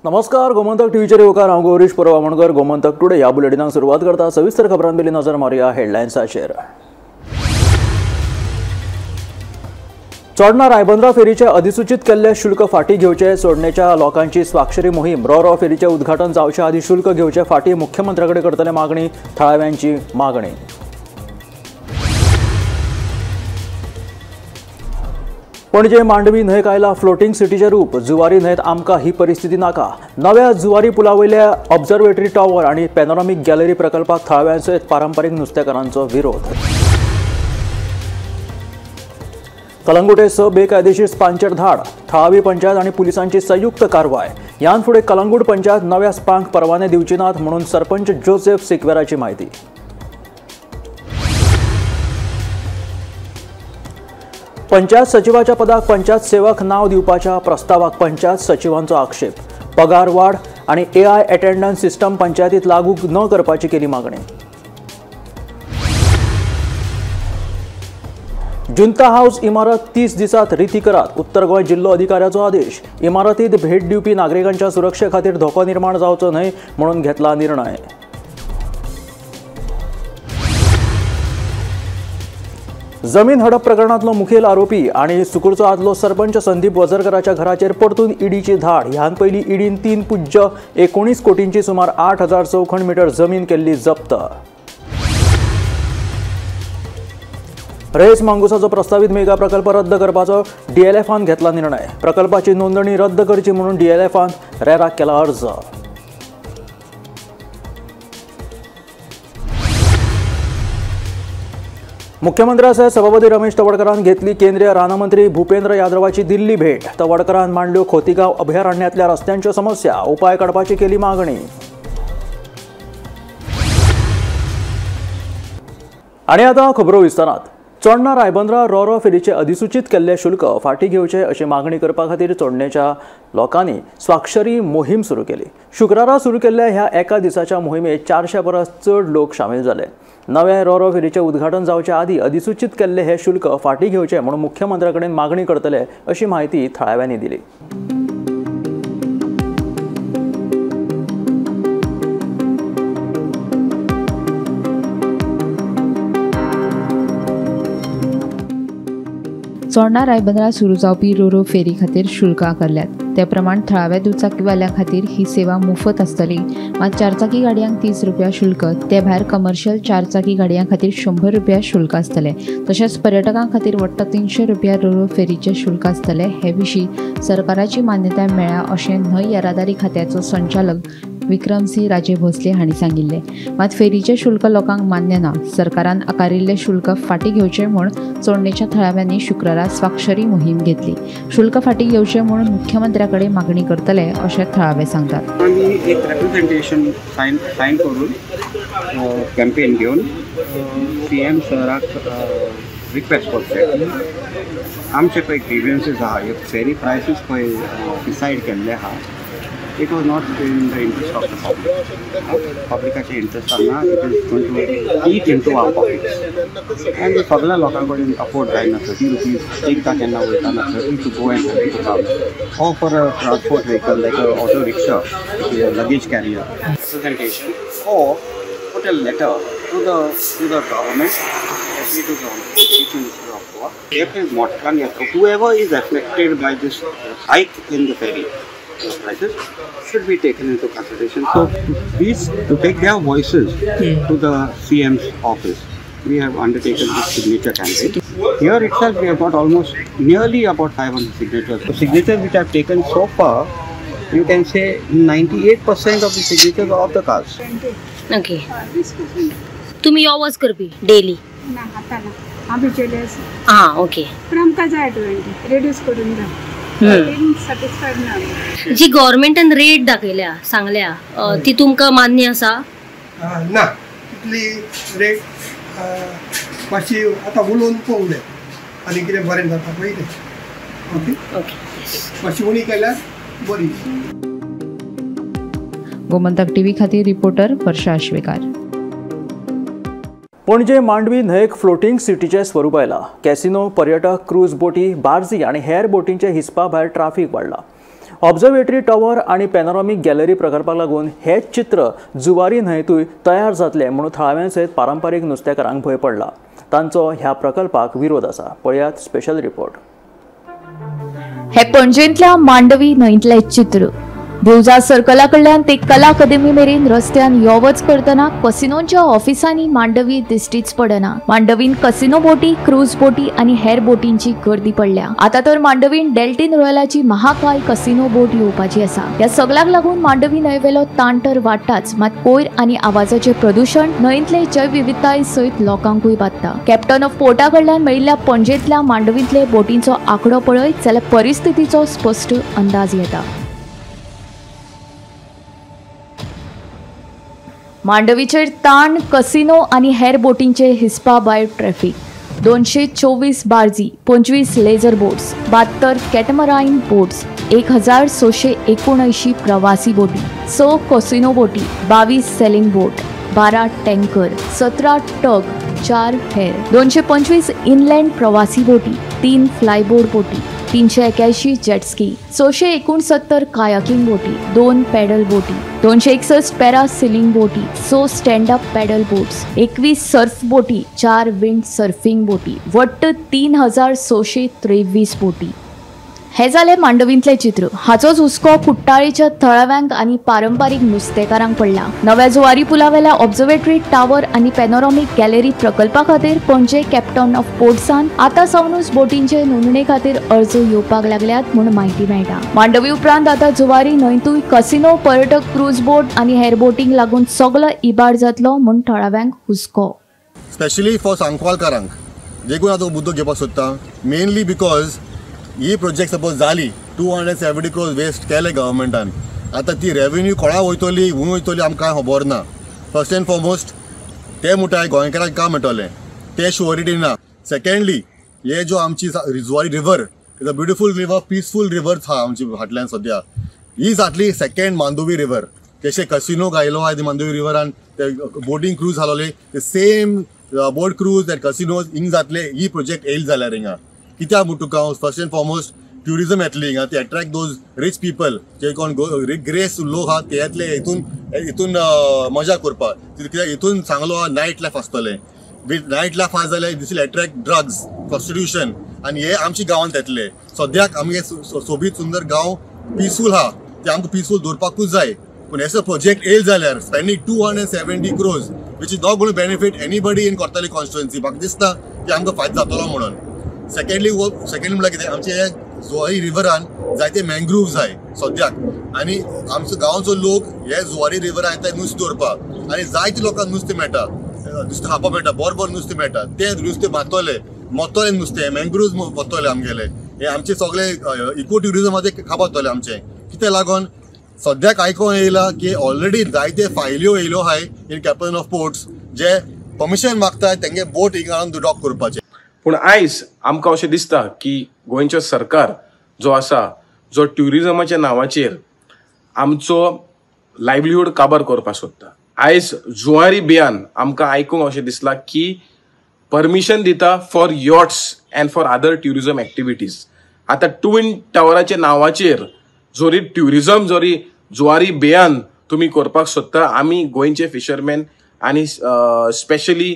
नमस्कार, गोमंतक टीव्हीचेर येवकार. हांव गौरीश परब आमोणकर. गोमंतक टुडे ह्या बुलेटिनाक सुरवात करता. सविस्तर खबरां पयलीं नजर मारुया हेडलायन्साचेर. चोडणा रायबंदरा फेरीचे अधिसूचित केल्ले शुल्क फाटी घेवचे, चोडणेच्या लोकांची स्वाक्षरी मोहीम. रो रो फेरीचे उद्घाटन जावचे आदी शुल्क घेवचे फाटी मुख्यमंत्र्या कडेन करतले मागणी, थळाव्यांची मागणी. पणजे मांडवी न्हंयक आयला फ्लोटींग सिटीचें रूप. जुवारी न्हंयत आमकां ही परिस्थिती नाका. नव्या जुवारी पुला वयल्या ऑब्झर्वेटरी टॉवर आनी पॅनोरामीक गॅलरी प्रकल्पाक थळाव्यां सयत पारंपारीक नुस्तेकारांचो विरोध. कलंगुटे 6 बेकायदेशीर स्पांचेर धाड. थळावी पंचायत आनी पुलिसांची संयुक्त कारवाय. ह्यान फुडें कलंगूट पंचायत नव्या स्पांक परवाने दिवची नात म्हणून सरपंच जोसेफ सिक्वेराची म्हायती. पंचायत सचिवाच्या पदाक पंचायत सेवक नाव दिवपाच्या प्रस्तावाक पंचायत सचिवांचो आक्षेप. पगार वाड आनी एआय अटेंडन्स सिस्टम पंचायतीत लागू न करपाची केली मागणी. जुंता हाऊस इमारत 30 दिसात रिती करात, उत्तर गोंय जिल्लो अधिकाऱ्याचो आदेश. इमारतीत भेट दिवपी नागरिकांच्या सुरक्षे खातीर धोको निर्माण जावचो न्हय म्हणून घेतला निर्णय. जमीन हडप प्रकरणांतलो मुखेल आरोपी आनी सुकूरचो आदलो सरपंच संदीप वझरकराच्या घराचेर परतून ईडीची धाड. ह्यान पयलीं ईडीन 3.19 कोटींची सुमार 8,000 चौखण मीटर जमीन केल्ली जप्त. रेस मांगुसाचो प्रस्तावीत मेगा प्रकल्प रद्द करपाचो डीएलएफान घेतला निर्णय. प्रकल्पाची नोंदणी रद्द करची म्हणून डीएलएफान रेराक केला अर्ज. मुख्यमंत्र्या सयत सभापती रमेश तवडकरान घेतली केंद्रीय रानमंत्री भूपेंद्र यादवाची दिल्ली भेट. तवडकरान मांडल्यो खोतीगांव अभयारण्यांतल्या रस्त्यांच्यो समस्या, उपाय काडपाची केली मागणी. आनी आतां खबरो विस्तारात. चोडणा रायबंदरा रो रो फेरीचे अधिसूचित केल्ले शुल्क फाटी घेवचे अशी मागणी करपा खातीर चोडणेच्या लोकांनी स्वाक्षरी मोहीम सुरू केली. शुक्रारा सुरू केल्ल्या ह्या एका दिसाच्या मोहिमेत 400 परस चड लोक सामील जाले. नव्या रो रो फेरीचें उद्घाटन जावचे आदी अधिसूचित केल्ले हे शुल्क फाटी घेवचे म्हणून मुख्यमंत्र्या कडेन मागणी करतले अशी म्हायती थळाव्यांनी दिली. चोडणा रायबंदरा सुरू जावपी रोरो फेरी खातीर शुल्क आकारल्यात. ते प्रमाण थळाव्या दुचाकीवाल्यां खातीर ही सेवा मुफत आसतली. मात चारचाकी गाडयांक 30 रुपया शुल्क, ते भायर कमर्शियल चारचाकी गाडयां खातीर 100 रुपया शुल्क आसतलें. तशेंच पर्यटकां खातीर वट्ट 300 रुपया रोरो फेरीचें शुल्क आसतलें. हे विशीं सरकाराची मान्यताय मेळ्ळ्या अशें न्हंय येरादारी खात्याचो संचालक विक्रमसिंह राजे भोसले हांणी सांगिल्लें. मात फेरीचें शुल्क लोकांक मान्य ना. सरकारान आकारिल्लें शुल्क फाटीं घेवचें म्हूण चोडणेच्या थळाव्यांनी शुक्रारा स्वाक्षरी मोहीम घेतली. शुल्क फाटीं घेवचें म्हूण मुख्यमंत्र्या कडेन मागणी करतले अशें थळावे सांगतात. आमी एक रेप्रेझेंटेशन सायन करून कॅम्पेन घेवन सीएम सराक रिक्वेस्ट करचें. आमचे पळय ग्रिव्हन्सीस आहा, फेरी प्रायसीस पळय डिसायड केल्ले आहा. It was not in the interest of the public. पब्लिकाचे interest ना, it is going to eat into our pockets. And सगळ्या लोकां कडेन अफोर्ड जायना. 30 रुपीज एकदां केन्ना वयताना 30 to go and 30 to come. Or for a transport vehicle like a auto rickshaw, luggage carrier. Presentation or put a letter to the government, especially to the Chief Minister of Goa. Whoever is affected by this hike in the ferry prices should be taken into consideration. So these, to take their voices to the CM's office, we have undertaken this signature campaign. Here itself we have got almost nearly about 500 signatures. The signatures which I have taken so far, you can say 98% of the signatures are of the cars. Okay. तुम्ही आवाज करपी daily? ना, आता ना. आम्ही जेले हां, okay. पण आमकां जाय 20 रिड्यूस करून जाय. सॅटिस्फायड ना. जी गव्हर्मेंटान रेट दाखयल्या सांगल्या ती तुमकां मान्य आसा? ना, तितली रेट मातशी आतां उलोवन पळोवंक जाय आनी कितें बरें जाता पळय तें. ओके ओके, मातशी उणी केल्यार बरी. गोमंतक टीव्ही खातीर रिपोर्टर वर्षा आश्वेकार. पणजे मांडवी न्हंयेक फ्लोटींग सिटीचें स्वरूप आयलां. कॅसिनो, पर्यटक, क्रूज बोटी, बार्जी आनी हेर बोटींचे हिसपा भायर ट्राफीक वाडला. ऑब्झर्वेटरी टॉवर आनी पॅनोरॉमिक गॅलरी प्रकल्पाक लागून हेच चित्र जुवारी न्हंयतूय तयार जातलें म्हणून थळाव्यां सयत पारंपारीक नुस्तेकारांक भंय पडला. तांचो ह्या प्रकल्पाक विरोध आसा. पळयात स्पेशल रिपोर्ट. हे पणजेंतल्या मांडवी न्हंयतलें चित्र. दिवजा सर्कला कडल्यान ते कला अकादमी मेरेन रस्त्यान यो वच करतना कसिनोंच्या ऑफिसांनी मांडवी दिश्टीच पडना. मांडवीन कसिनो बोटी, क्रूज बोटी आनी हेर बोटींची गर्दी पडल्या. आतां तर मांडवीन डेल्टीन रॉयलाची महाकाल कसिनो बोट येवपाची आसा. ह्या सगळ्याक लागून मांडवी न्हंयवेलो ताण तर वाडटाच, मात कोयर आनी आवाजाचें प्रदुशण न्हंयतले जैवविविधताय सयत लोकांकूय बादता. कॅप्टन ऑफ पोर्टा कडल्यान मेळिल्ल्या पणजेंतल्या मांडवींतले बोटींचो आंकडो पळयत जाल्यार परिस्थितीचो स्पश्ट अंदाज येता. मांडवीचेर ताण, कसिनो आनी हेर बोटींचे हिस्पा भायर ट्रॅफिक. 224 बार्जी, 25 लेझर बोट्स, 72 कॅटमरायन बोट्स, 1679 प्रवासी बोटी, 6 कसिनो बोटी, 22 सेलिंग बोट, 12 टँकर, 17 टग, 4 हेर, 225 इनलँड प्रवासी बोटी, 3 फ्लायबोर्ड बोटी, 381 जेटस्की, 669 कायाकिंग बोटी, 2 पॅडल बोटी, 261 पॅरा सिलिंग बोटी, 6 stand up paddle boats, 21 surf बोटी, 4 विंड सर्फिंग बोटी, वट्ट 3623 बोटी. हे जालें मांडवींतलें चित्र. हाचोच हुस्को कुट्टाळेच्या थळाव्यांक आनी पारंपारीक नुस्तेकारांक पडला. नव्या जुवारी पुलावेल्या ऑब्झर्वेटरी टावर आनी पॅनोरॉमिक गॅलरी प्रकल्पा खातीर पणजे कॅप्टन ऑफ पोर्ट्सान आतां सावनूच बोटींचे नोंदणे खातीर अर्ज येवपाक लागल्यात म्हूण म्हायती मेळटा. मांडवी उपरांत आतां जुवारी न्हंयतूय कसिनो, पर्यटक क्रूज बोट आनी हेर बोटींक लागून सगलो इबाड जातलो म्हूण थळाव्यांक हुस्को. स्पेशली फॉर सांकवालकारांक देखून आतां मुद्दो घेवपाक सोदता, mainly because he project suppose जाली 270 क्रोर्स वेस्ट केले गव्हर्मेंटान, आतां ती रेवेन्यू कोणा वयतली हूंय वयतली आमकां खबर ना. फर्स्ट एंड फॉरमोस्ट ते म्हणटाय गोंयकारांक काम मेळटलें, तें शुअरिटी ना. सेकेंडली हे जो आमची Zuari river is a beautiful river, peaceful river आहा आमची फाटल्यान सद्या, ही जातली सेकेंड मांडवी रिवर. जशें कसिनो घायलो आहा ते मांडवी रिवरान, ते बोटींग क्रूज घालोले, ते same boat cruise and casinos हिंग जातले ही प्रोजेक्ट येयली जाल्यार हिंगा. कित्याक म्हूण तुका हांव फर्स्ट एंड फॉरमोस्ट ट्युरिजम येतली हिंगा, ते अट्रॅक्ट those rich people जे कोण ग्रेस लोक आहा ते येतले हितून हितून मजा करपाक. कित्याक हितून सांगलो आहा नायट लायफ आसतलें, विथ नायट लायफ आहा जाल्यार this will attract drugs, prostitution आनी हे आमच्या गांवांत येतले. सद्याक आमगे सोबीत सुंदर गांव पिसफूल आहा, ते आमकां पिसफूल दवरपाकूच जाय. पूण एसो प्रोजेक्ट येयले जाल्यार spending 270 crores which is not gonna benefit anybody in Cortalim constituency, म्हाका दिसता की आमकां फायदो जातलो म्हणून. सेकेंडली म्हणल्यार कितें, आमचे जुवारी रिवरान जायते मँग्रूव्ह जाय सद्याक आनी आमचो गांवचो लोक हे जुवारी रिवरान येता नुस्तें दवरपाक आनी जायते लोकांक नुस्तें मेळटा, नुस्तें खावपाक मेळटा, बरें बरें नुस्तें मेळटा, तें नुस्तें मारतले मरतले नुस्तें, मँग्रूव्ज वतले आमगेले, हे आमचे सगळे इको ट्युरिजमाचें खापतले आमचें. कितें लागून सद्याक आयकोन येयलां की ऑलरेडी जायते फायल्यो येयल्यो आहाय इन कॅप्टन ऑफ पोर्ट्स जे परमिशन मागताय तेंगे बोट हिंगा हाडून डॉक करपाचें. पूण आयज आमकां अशें दिसता की गोंयचो सरकार जो आसा, जो ट्युरिजमाच्या नांवाचेर आमचो लायवलीहूड काबार करपाक सोदता. आयज जुवारी बियान आमकां आयकूंक अशें दिसलां की परमिशन दिता for yachts and for other tourism activities. आतां ट्विन टावराच्या नांवाचेर जरी ट्युरिजम जरी जुवारी बियान तुमी करपाक सोदता, आमी गोंयचे फिशरमॅन आनी स्पेशली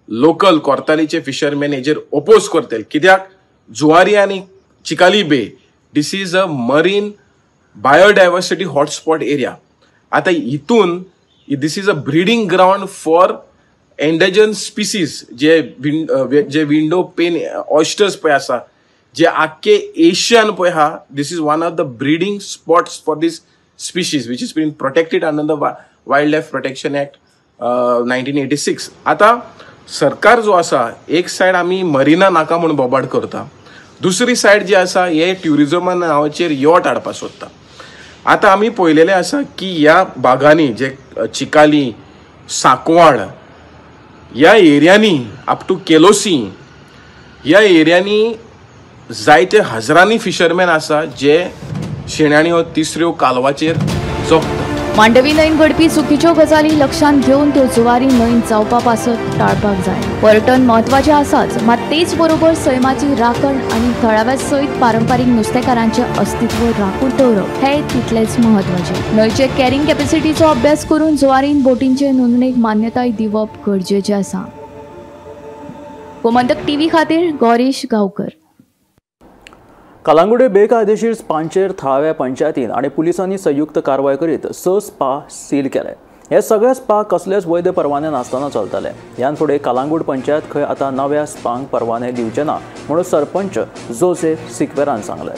लोकल कोर्तालीचे फिशरमॅन हेजेर ओपोज करतले. कित्याक जुवारी आनी Chicalim bay this is a marine biodiversity hotspot area. आतां हितून this is a breeding ground for endangered species J window pane oysters पळय आसा, जे आख्खे एशियन पळय आहा, this is one of the breeding spots for this species which is been protected under the wild life protection act 1986. आतां सरकार जो आसा एक सायड आमी मरिना नाका म्हूण बोबाड करता, दुसरी सायड जी आसा हे ट्युरिजमा नांवाचेर यॉट हाडपाक सोदता. आतां आमी पळयलेलें आसा की ह्या बागांनी जे चिकाली, सांकवाळ ह्या एरियांनी अप टू केलोसी ह्या एरियांनी जायते हजरांनी फिशरमॅन आसा जे शेणाण्यो तिसऱ्यो कालवाचेर जगता. मांडवी न्हंयन घडपी चुकीच्यो गजाली लक्षांत घेवन त्यो जुवारी न्हंयन जावपा पासत टाळपाक जाय. पर्यटन म्हत्वाचें आसाच, मात तेच बरोबर सैमाची राखण आनी थळाव्या सयत पारंपारीक नुस्तेकारांचें अस्तित्व राखून दवरप हें तितलेंच म्हत्वाचें. न्हंयचे कॅरिंग कॅपॅसिटीचो अभ्यास करून जुवारीन बोटींचे नोंदणेक मान्यताय दिवप गरजेचें आसा. गोमंतक टीव्ही खातीर गौरीश गांवकर. कलांगुडे बेकायदेशीर स्पांचेर थळाव्या पंचायतीन आनी पुलिसांनी संयुक्त कारवाय करीत 6 स्पा सील केले. हे सगळे स्पा कसलेच वैध परवाने नासतना चलताले. ह्यान फुडें कलांगूट पंचायत खंय आतां नव्या स्पांक परवाने दिवचे ना म्हणून सरपंच जोसेफ सिक्वेरान सांगलें.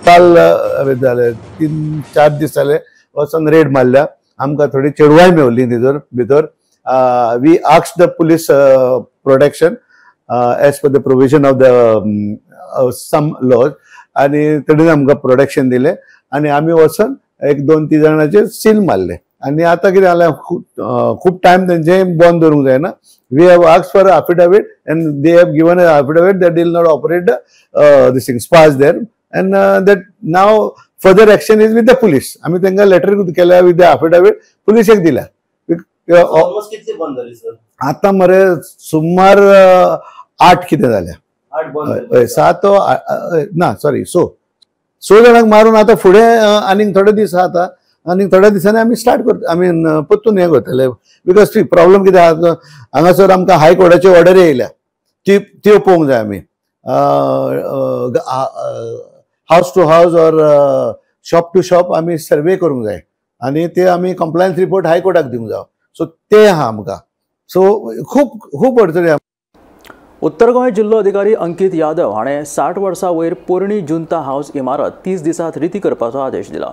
काल जाले 3-4 दीस जाले वचोन रेड मारल्या. आमकां थोडी चेडवांय मेवली तितूर भितर. We ask the police protection as per the provision of the some laws आनी तेणेन आमकां प्रोटेक्शन दिलें आनी आमी वचोन 1-2-3 जाणाचेर सील मारले. आनी आतां कितें जालें, खूब टायम तेंचें बंद दवरूंक जायना. We have asked for affidavit and they have given affidavit that will not operate this thing spas there. And that now further action is with the police. आमी तांकां लेटर केल्या विथ the affidavit, पुलिसेक दिल्या. आतां मरे सुमार 8 कितें जाल्या, 7 ना सॉरी 6 जाणांक मारून आतां फुडें आनीक थोडे दीस आहा. आतां आनीक थोड्या दिसांनी आमी स्टार्ट करता, आमी परतून हें करतले. Because ती प्रॉब्लम कितें आहा, हांगासर आमकां हायकोर्टाची ऑर्डर येयल्या, ती त्यो पळोवंक जाय आमी. House to house or shop to shop आमी सर्वे करूंक जाय आनी ते आमी कंप्लायन्स रिपोर्ट हायकोर्टाक दिवंक जाय. सो ते आहा आमकां. सो खूब खूब अडचणी आहा. उत्तर गोंय जिल्लो अधिकारी अंकित यादव हाणें 60 वर्सां वयर पोरणी जुंता हावस इमारत 30 दिसांत रिती करपाचो आदेश दिला.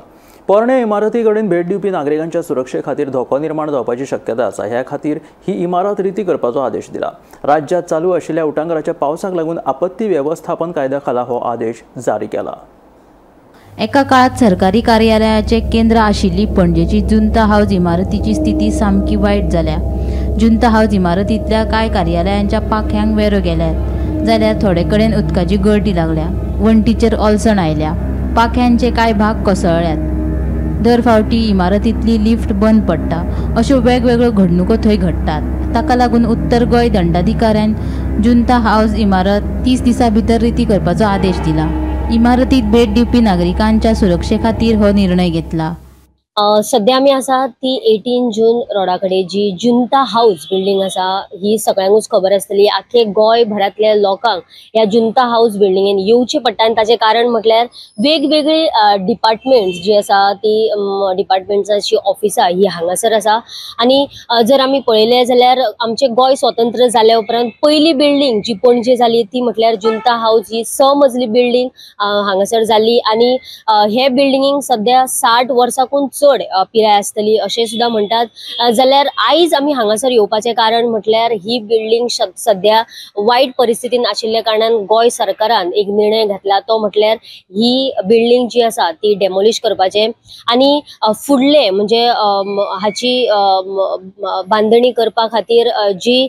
पोरणे इमारती कडेन भेट दिवपी नागरिकांच्या सुरक्षे खातीर धोको निर्माण जावपाची शक्यता आसा. ह्या खातीर ही इमारत रिती करपाचो आदेश दिला. राज्यांत चालू आशिल्ल्या उटांगराच्या पावसाक लागून आपत्ती वेवस्थापन कायद्या खाला हो आदेश जारी केला. एका काळात सरकारी कार्यालयाचे केंद्र आशिल्ली पणजेची जुंता हावज इमारतीची स्थिती सामकी वायट जाल्या. जुंता हावज इमारतींतल्या कांय कार्यालयांच्या पाख्यांक वेरो गेल्यात, जाल्यार थोडे कडेन उदकाची गळटी लागल्या, वण्टीचेर ओलसण आयल्या, पाख्यांचे कांय भाग कोसळ्ळ्यात. दर फावटी इमारतींतली लिफ्ट बंद पडटा. अश्यो वेगवेगळ्यो घडणुको थंय घडटात. ताका लागून उत्तर गोंय दंडाधिकाऱ्यान जुंता हावज इमारत 30 दिसां भितर रिती करपाचो आदेश दिला. इमारतीत भेट दिवपी नागरिकांच्या सुरक्षे खातीर हो निर्णय घेतला. सध्या आमी आसा ती 18 जून रोडा कडेन जी जुंता हावज बिल्डींग आसा ही सगळ्यांकूच खबर आसतली. आख्खे गोंय भरांतल्या लोकांक ह्या जुंता हावज बिल्डिंगेन येवचें पडटा आनी ताचें कारण म्हटल्यार वेगवेगळी डिपार्टमेंट्स जी आसा ती डिपार्टमेंट्साची ऑफिसां ही हांगासर आसा. आनी जर आमी पळयलें जाल्यार आमचें गोंय स्वतंत्र जाल्या उपरांत पयली बिल्डींग जी पणजे जाली ती म्हटल्यार जुंता हावज ही 6 मजली बिल्डींग हांगासर जाली. आनी हे बिल्डिंगेक सध्या 60 वर्सांकून चड पिराय आसतली अशें सुद्दां म्हणटात. जाल्यार आयज आमी हांगासर येवपाचें कारण म्हटल्यार ही बिल्डींग सध्या वायट परिस्थितीन आशिल्ल्या कारणान गोंय सरकारान एक निर्णय घेतला तो म्हटल्यार ही बिल्डींग जी आसा ती डेमोलिश करपाचें आनी फुडले म्हणजे हाची बांदणी करपा खातीर जी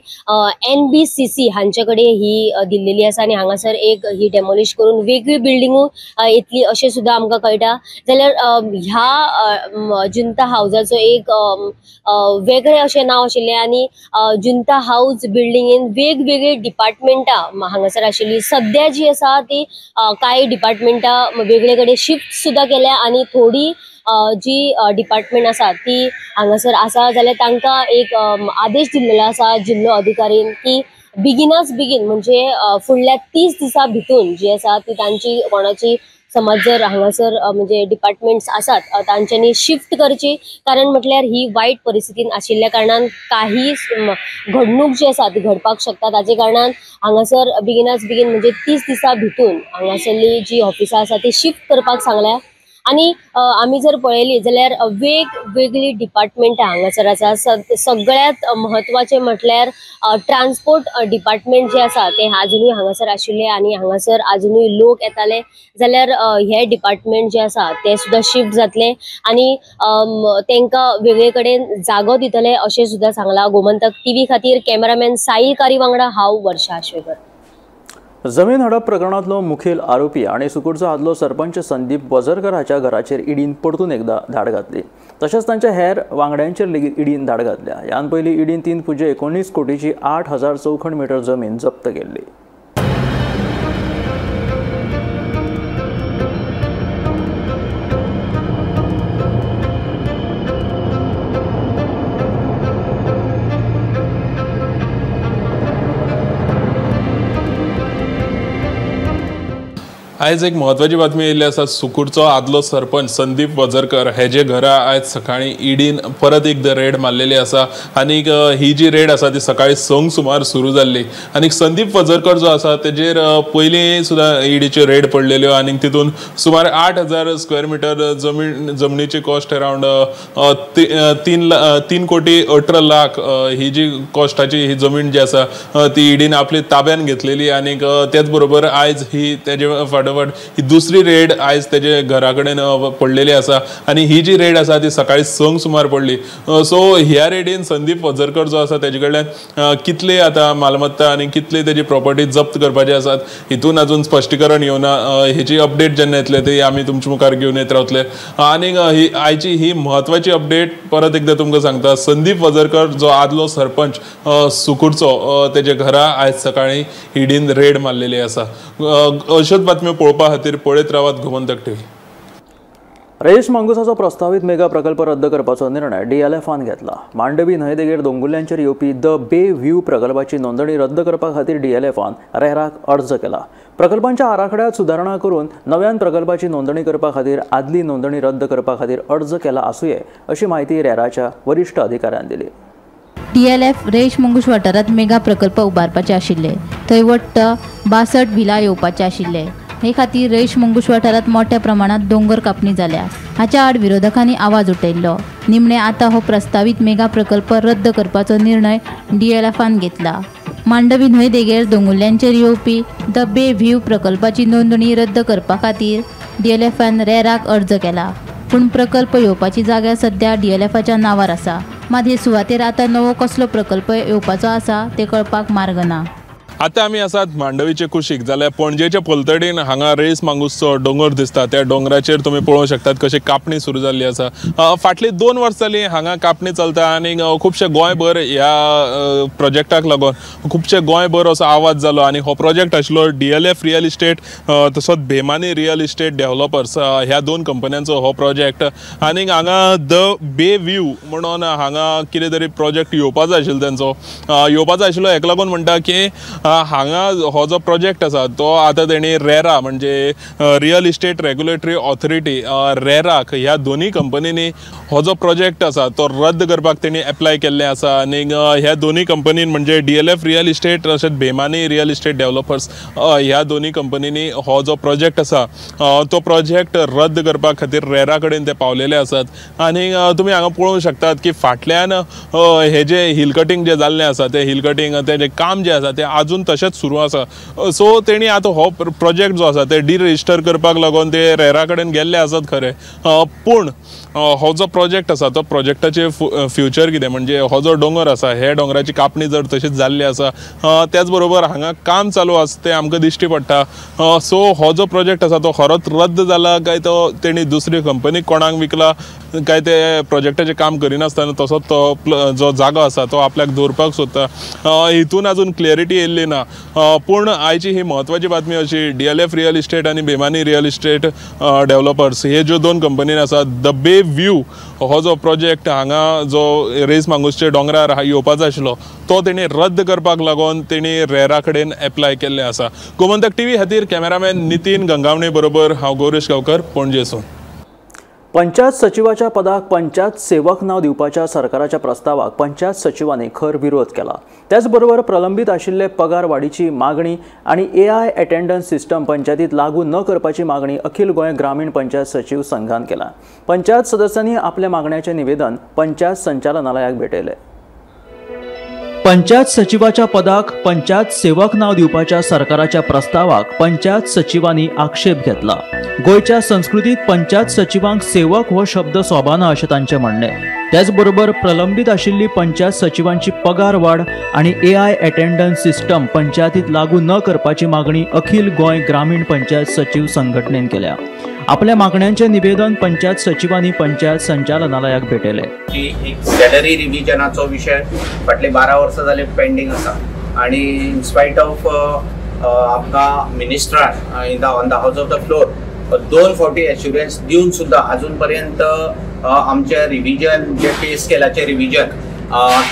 NBCC हांचे कडेन ही दिल्लेली आसा आनी हांगासर एक ही डेमोलिश करून वेगळी बिल्डिंगूय येतली अशें सुद्दां आमकां कळटा. जाल्यार ह्या जुंता हावजाचो एक वेगळें अशें नांव आशिल्लें आनी जुंता हावज बिल्डिंगेन वेगवेगळी डिपार्टमेंटां हांगासर आशिल्ली. सद्या जी आसा ती कांय डिपार्टमेंटां वेगळे कडेन शिफ्ट सुद्दां केल्या आनी थोडी जी डिपार्टमेंट आसा ती हांगासर आसा. जाल्यार तांकां एक आदेश दिल्लेलो आसा जिल्लो अधिकारीन की बेगिनाच बेगीन म्हणजे फुडल्या 30 दिसां भितून जी आसा ती तांची कोणाची समज जर हांगासर म्हणजे डिपार्टमेंट्स आसात तांच्यांनी शिफ्ट करची, कारण म्हटल्यार ही वायट परिस्थितीन आशिल्ल्या कारणान काही घडणूक जी आसा ती घडपाक शकता. ताजे कारणान हांगासर बेगिनाच बेगीन म्हणजे 30 दिसां भितून हांगासरली जी ऑफिसां आसा ती शिफ्ट करपाक सांगल्या. आनी आमी जर पळयली जाल्यार वेगवेगळी डिपार्टमेंटां हांगासर आसा. सगळ्यांत म्हत्वाचें म्हटल्यार ट्रान्सपोर्ट डिपार्टमेंट जे आसा ते आजुनूय हांगासर आशिल्ले आनी हांगासर आजुनूय लोक येताले जाल्यार हे डिपार्टमेंट जे आसा ते सुद्दां शिफ्ट जातले आनी तांकां वेगळे कडेन जागो दितले अशें सुद्दां सांगलां. गोमंतक टीव्ही खातीर कॅमेरामॅन साहिल कारी वांगडा हांव वर्षा आश्वेकर. जमीन हडप प्रकरणांतलो मुखेल आरोपी आनी सुकूरचो आदलो सरपंच संदीप वझरकर हाच्या घराचेर ईडीन परतून एकदा धाड घातली. तशेंच तांच्या हेर वांगड्यांचेर लेगीत ईडीन धाड घातल्या. ह्यान पयलीं ईडीन 3.19 कोटीची 8,000 चौखण मिटर जमीन जप्त केल्ली. आयज एक म्हत्वाची बातमी येयल्ली आसा. सुकूरचो आदलो सरपंच संदीप वझरकर हेजे घरा आयज सकाळीं ईडीन परत एकदां रेड मारलेली आसा आनीक ही जी रेड आसा ती सकाळीं 6 सुमार सुरू जाल्ली. आनीक संदीप वझरकर जो आसा तेजेर पयलीं सुद्दां ईडीच्यो रेड पडलेल्यो आनीक तितून सुमार 8,000 स्क्वेअर मिटर जमनीची कॉस्ट अरावंड 3 कोटी 18 लाख ही जी कॉस्टाची ही जमीन जी आसा ती ईडीन आपली ताब्यान घेतलेली. आनीक तेच बरोबर आयज ही तेजे फाटोफाट ही दुसरी रेड आयज तेजे घरा कडेन पडलेली आसा आनी ही जी रेड आसा ती सकाळीं 6 सुमार पडली. सो ह्या रेडीन संदीप वझरकर जो आसा तेजे कडल्यान कितले आतां मालमत्ता आनी कितले तेजी प्रॉपर्टी जप्त करपाची आसात हितून अजून स्पश्टीकरण येवना. हेची अपडेट जेन्ना येतले ती आमी तुमच्या मुखार घेवन येत रावतले. आनीक ही आयची ही म्हत्वाची अपडेट परत एकदां तुमकां सांगता. संदीप वझरकर जो आदलो सरपंच सुकूरचो तेजे घरा आयज सकाळीं ईडीन रेड मारलेली आसा. अश्योच बातम्यो पळोवपा खातीर पळयत रावात गोमंतक टीव्ही. रेईश मांगुसाचो प्रस्तावीत मेगा प्रकल्प रद्द करपाचो निर्णय डीएलएफान घेतला. मांडवी न्हंयदेगेर दोंगुल्ल्यांचेर येवपी the bay view प्रकल्पाची नोंदणी रद्द करपा खातीर डीएलएफान रेराक अर्ज केला. प्रकल्पांच्या आराखड्यात सुदारणा करून नव्यान प्रकल्पाची नोंदणी करपा खातीर आदली नोंदणी रद्द करपा खातीर अर्ज केला आसुये अशी म्हायती रेराच्या वरिश्ठ अधिकाऱ्यान दिली. डीएलएफ रेईश मांगूस वाठारांत मेगा प्रकल्प उबारपाचे आशिल्ले. थंय वट्ट 62 व्हिला येवपाचे आशिल्ले. हे खातीर रेईश मांगूस वाठारांत मोठ्या प्रमाणात दोंगर कापणी जाल्या. हाच्या आड विरोधकांनी आवाज उठयल्लो. निमणे आतां हो प्रस्तावीत मेगा प्रकल्प रद्द करपाचो निर्णय डीएलएफान घेतला. मांडवी न्हंय देगेर दोंगुल्ल्यांचेर येवपी the bay view प्रकल्पाची नोंदणी रद्द करपा खातीर डीएलएफान रेराक अर्ज केला. पूण प्रकल्प येवपाची जागा सध्या डीएलएफाच्या नांवार आसा. मात हे सुवातेर आतां नवो कसलो प्रकल्प येवपाचो आसा ते कळपाक मार्ग ना. आतां आमी आसात मांडवीचे कुशीक, जाल्यार पणजेच्या पलतडीन हांगा रेईश मांगूसचो दोंगर दिसता. त्या दोंगराचेर तुमी पळोवंक शकतात कशी कापणी सुरू जाल्ली आसा. फाटली 2 वर्सां जालीं हांगा कापणी चलता आनी खुबशे गोंयभर ह्या प्रोजेक्टाक लागून खुबशे गोंयभर असो आवाज जालो. आनी हो प्रोजेक्ट आशिल्लो डीएलएफ रियल इस्टेट तसोच बेमानी रियल इस्टेट डेव्हलपर्स ह्या 2 कंपन्यांचो हो प्रोजेक्ट. आनी हांगा the bay view म्हणून हांगा कितें तरी प्रोजेक्ट येवपाचो आशिल्लो तेंचो येवपाचो आशिल्लो. हेका लागून म्हणटा की हांगा हो जो प्रोजेक्ट आसा तो आतां तेणी रेरा म्हणजे रियल इस्टेट रेगुलेटरी ऑथॉरिटी रेराक ह्या दोनूय कंपनींनी हो जो प्रोजेक्ट आसा तो रद्द करपाक तेणी एप्लाय केल्लें आसा. आनी ह्या दोनूय कंपनीन म्हणजे डीएलएफ रियल इस्टेट तशेंच बेमानी रियल इस्टेट डेव्हलपर्स ह्या दोनूय कंपनींनी हो जो प्रोजेक्ट आसा तो प्रोजेक्ट रद्द करपा खातीर रेरा कडेन ते पावलेले आसात. आनी तुमी हांगा पळोवंक शकतात की फाटल्यान हे जे हिल कटींग जे जाल्लें आसा ते हिल कटींग तेजें काम जें आसा तें आजून तशेंच सुरू आसा. सो तेणी आतां हो प्रोजेक्ट जो आसा ते डिरजिस्टर करपाक लागून ते रेरा कडेन गेल्ले आसात खरें, पूण हो जो प्रोजेक्ट आसा तो प्रोजेक्टाचे फ्युचर कितें म्हणजे हो जो दोंगर आसा हे दोंगराची कापणी जर तशीच जाल्ली आसा त्याच बरोबर हांगा काम चालू आसा तें आमकां दिश्टी पडटा. सो हो जो प्रोजेक्ट आसा तो खरोच रद्द जाला काय तो तेणी दुसरी कंपनीक कोणाक विकला काय ते प्रोजेक्टाचें काम करिनासतना तसोच तो जो जागो आसा तो आपल्याक दवरपाक सोदता हितून अजून क्लॅरिटी येयल्ली ना. पूण आयची ही म्हत्वाची बातमी अशी डीएलएफ रियल इस्टेट आनी बेमानी रियल इस्टेट डेव्हलपर्स हे ज्यो 2 कंपनी आसात the bay बे व्यू हो जो प्रोजेक्ट हांगा जो रेस मांगूसचे दोंगरार येवपाचो आशिल्लो तो तेणी रद्द करपाक लागून तेणी रेरा कडेन एप्लाय केल्लें आसा. गोमंतक टीव्ही खातीर कॅमेरामॅन नितीन गंगावणे बरोबर हांव गौरेश गांवकर, पणजेसून. पंचायत सचिवाच्या पदाक पंचायत सेवक नाव दिवपाच्या सरकाराच्या प्रस्तावाक पंचायत सचिवांनी खर विरोध केला. त्याचबरोबर प्रलंबित आशिल्ले पगार वाडीची मागणी आनी AI attendance system पंचायतीत लागू न करपाची मागणी अखिल गोंय ग्रामीण पंचायत सचिव संघान केला. पंचायत सदस्यांनी आपल्या मागण्याचे निवेदन पंचायत संचालनालयाक भेटयले. पंचायत सचिवाच्या पदाक पंचायत सेवक नाव दिवपाच्या सरकाराच्या प्रस्तावाक पंचायत सचिवांनी आक्षेप घेतला. गोंयच्या संस्कृतीत पंचायत सचिवांक सेवक हो शब्द सोबाना अशें तांचें म्हणणें. त्याचबरोबर प्रलंबित आशिल्ली पंचायत सचिवांची पगार वाड आनी AI attendance system पंचायतीत लागू न करपाची मागणी अखिल गोंय ग्रामीण पंचायत सचिव संघटनेन केल्या. आपल्या मागण्यांचे निवेदन पंचायत सचिवांनी पंचायत संचालनालयाक भेटयले. एक सॅलरी रिव्हिजनाचो विशय फाटले 12 वर्सां जाले पेंडींग आसा आनी इन स्पायट ऑफ आमकां मिनिस्टरान in the on the house of the floor 2 फावटी एश्युरन्स दिवन सुद्दां अजून पर्यंत आमचे रिव्हिजन जे पे स्केलाचे रिव्हिजन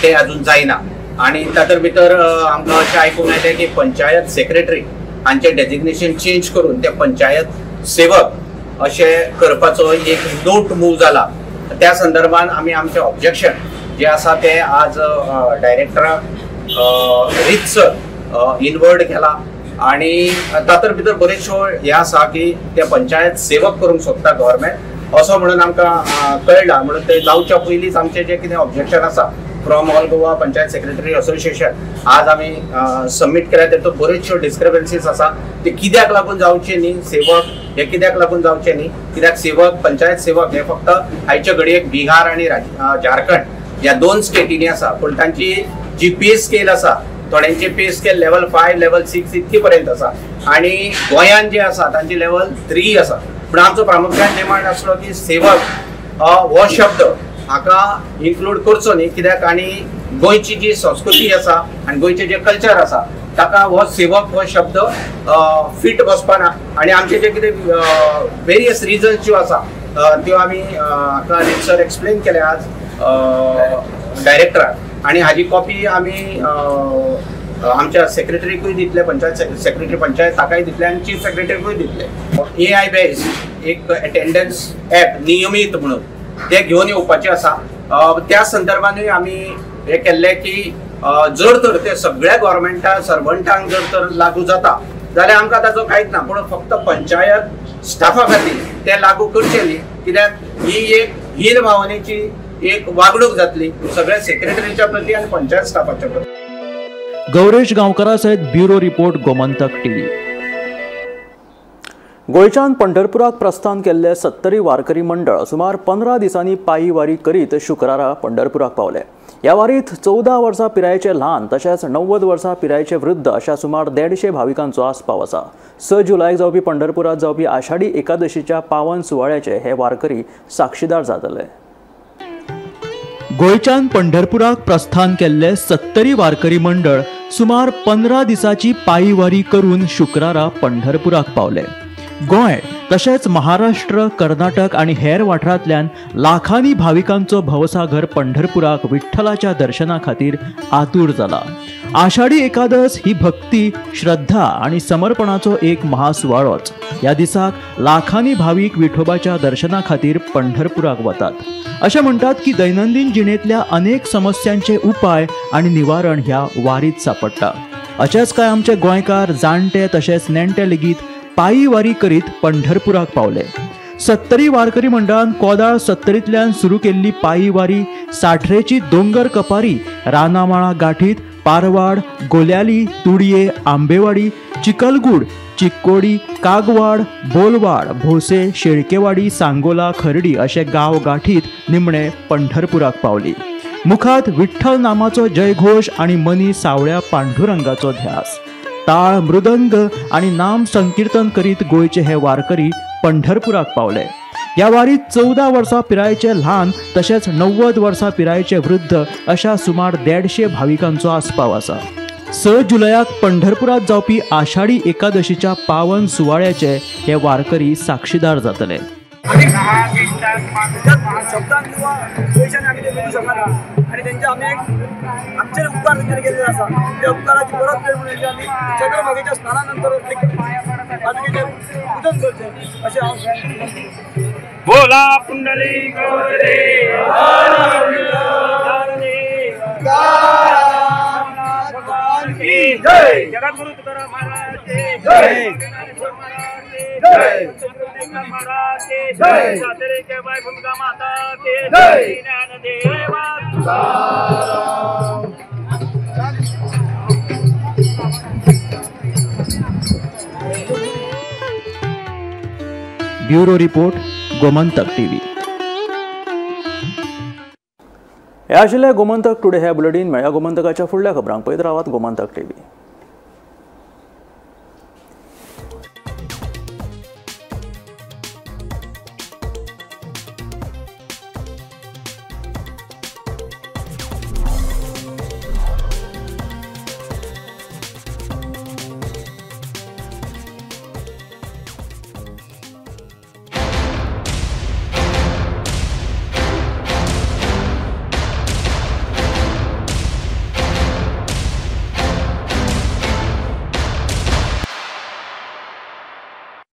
ते अजून जायना. आनी तातूंत भितर आमकां अशें आयकूंक आयलें की पंचायत सेक्रेटरी हांचें डेजिग्नेशन चेंज करून ते पंचायत सेवक अशें करपाचो एक नोट मूव जाला. त्या संदर्भान आमी आमचें ऑब्जेक्शन जें आसा तें आज डायरेक्टराक रितसर इनवर्ड केला आनी तातूंत भितर बरेचशो हें आसा की ते पंचायत सेवक करूंक सोदता गव्हर्मेंट असो म्हणून आमकां कळ्ळां. म्हणून ते लावच्या पयलींच आमचें जें कितें ऑब्जेक्शन आसा from all Goa panchayat secretary association आज आमी सबमीट केल्या. तातूंत बऱ्योचश्यो डिस्क्रिपन्सीज आसा ते कित्याक लागून जावचे न्ही, सेवक हे कित्याक लागून जावचे न्ही, कित्याक सेवक पंचायत सेवक हे फक्त आयच्या घडयेक बिहार आनी झारखंड ह्या 2 स्टेटींनी आसा, पूण तांची जी पे स्केल आसा थोड्यांचे पे स्केल लेवल 5 लेवल 6 इतके पर्यंत आसा आनी गोंयांत जे आसा तांची लेवल 3 आसा. पूण आमचो प्रामुख्यान डिमांड आसलो की सेवक हो शब्द हाका इन्क्लूड करचो न्ही, कित्याक आनी गोंयची जी संस्कृती आसा आनी गोंयचें जें कल्चर आसा ताका हो सेवक हो शब्द फिट बसपाना. आनी आमचे जे कितें वेरियस रिजन्स ज्यो आसा त्यो आमी हाका रितसर एक्सप्लेन केल्या आज डायरेक्टराक आनी हाजी कॉपी आमी आमच्या सेक्रेटरीकूय दितले, पंचायत सेक्रेटरी पंचायत ताकाय दितले आनी चीफ सेक्रेटरीकूय दितले. AI based एक अटेंडन्स ॲप नियमीत म्हणून ते घेवन येवपाचे आसा. त्या संदर्भानूय आमी हें केल्लें की जर तर ते सगळ्या गव्हर्मेंटा सर्वंटांक जर तर लागू जाता जाल्यार आमकां ताचो कांयच ना, पूण फक्त पंचायत स्टाफा खातीर ते लागू करचे न्ही, कित्याक ही एक हीन भावनेची एक वागणूक जातली सगळ्या सेक्रेटरीच्या प्रती आनी पंचायत स्टाफाच्या प्रती. गौरेश गांवकरा सयत ब्युरो रिपोर्ट, गोमंतक टीव्ही. गोंयच्यान पंढरपुराक प्रस्थान केल्ले 70 वारकरी मंडळ सुमार 15 दिसांनी पायी वारी करीत शुक्रारा पंढरपुराक पावले. ह्या वारीत 14 वर्सां पिरायेचे ल्हान तशेंच 90 वर्सां पिरायेचे वृद्ध अशा सुमार 150 भाविकांचो आस्पाव आसा. 6 जुलयाक जावपी पंढरपुरात जावपी आषाढी एकादशीच्या पावन सुवाळ्याचे हे वारकरी साक्षीदार जातले. गोंयच्यान पंढरपुराक प्रस्थान केल्ले 70 वारकरी मंडळ सुमार 15 दिसांची पायी वारी करून शुक्रारा पंढरपुराक पावले. गोंय तशेंच महाराष्ट्र, कर्नाटक आनी हेर वाठारांतल्यान लाखांनी भाविकांचो भवसागर पंढरपुराक विठ्ठलाच्या दर्शना खातीर आतूर जाला. आषाढी एकादश ही भक्ती, श्रद्धा आनी समर्पणाचो एक महासुवाळोच. ह्या दिसाक लाखांनी भावीक विठोबाच्या दर्शना खातीर पंढरपुराक वतात. अशें म्हणटात की दैनंदिन जिणेंतल्या अनेक समस्यांचे उपाय आनी निवारण ह्या वारीत सापडटा. अशेंच काय आमचे गोंयकार जाणटे तशेंच नेणटे लेगीत पायी वारी करीत पंढरपुराक पावले. 70 वारकरी मंडळान कोदाळ 70तल्यान सुरू केल्ली पायी वारी साठरेची दोंगर कपारी, रानामाळा गाठीत पारवाड, गोल्याली, तुडये, आंबेवाडी, चिकलगूड, चिक्कोडी, कागवाड, बोलवाड, भोसे, शेळकेवाडी, सांगोला, खर्डी अशे गांव गाठीत निमणे पंढरपुराक पावली. मुखात विठ्ठल नामाचो जयघोष आनी मनी सावळ्या पांडुरंगाचो ध्यास. ताळ, मृदंग आनी नाम संकीर्तन करीत गोंयचे हे वारकरी पंढरपुराक पावले. ह्या वारीत 14 वर्सां पिरायेचे ल्हान तशेंच 90 वर्सां पिरायेचे वृद्ध अशा सुमार 150 भाविकांचो आस्पाव आसा. 6 जुलयाक पंढरपुरात जावपी आषाढी एकादशीच्या पावन सुवाळ्याचे हे वारकरी साक्षीदार जातले. आनी शब्दान किंवा पयशांनी आमी ते मेळूं शकना आनी तेंचे आमी एक आमचेर उपकार तेंच्यांनी केल्ले आसा त्या उपकाराची परत फेड म्हणून आमी चंद्रभागेच्या स्नाना नंतर एक पादुकेचें पुजन करचें अशें हांव. बोला पुंडलीक जय, जगद्गुरु तुकाराम महाराज जय, महाराज जय, सातेरी के बाई भूमिका माता के जय, ज्ञानदेवा Tukaram. Bureau report, Gomantak TV. हे आशिल्लें गोमंतक टुडे हे बुलेटीन. मेळया गोमंतकाच्या फुडल्या खबरांक. पळयत रावात गोमंतक टीव्ही.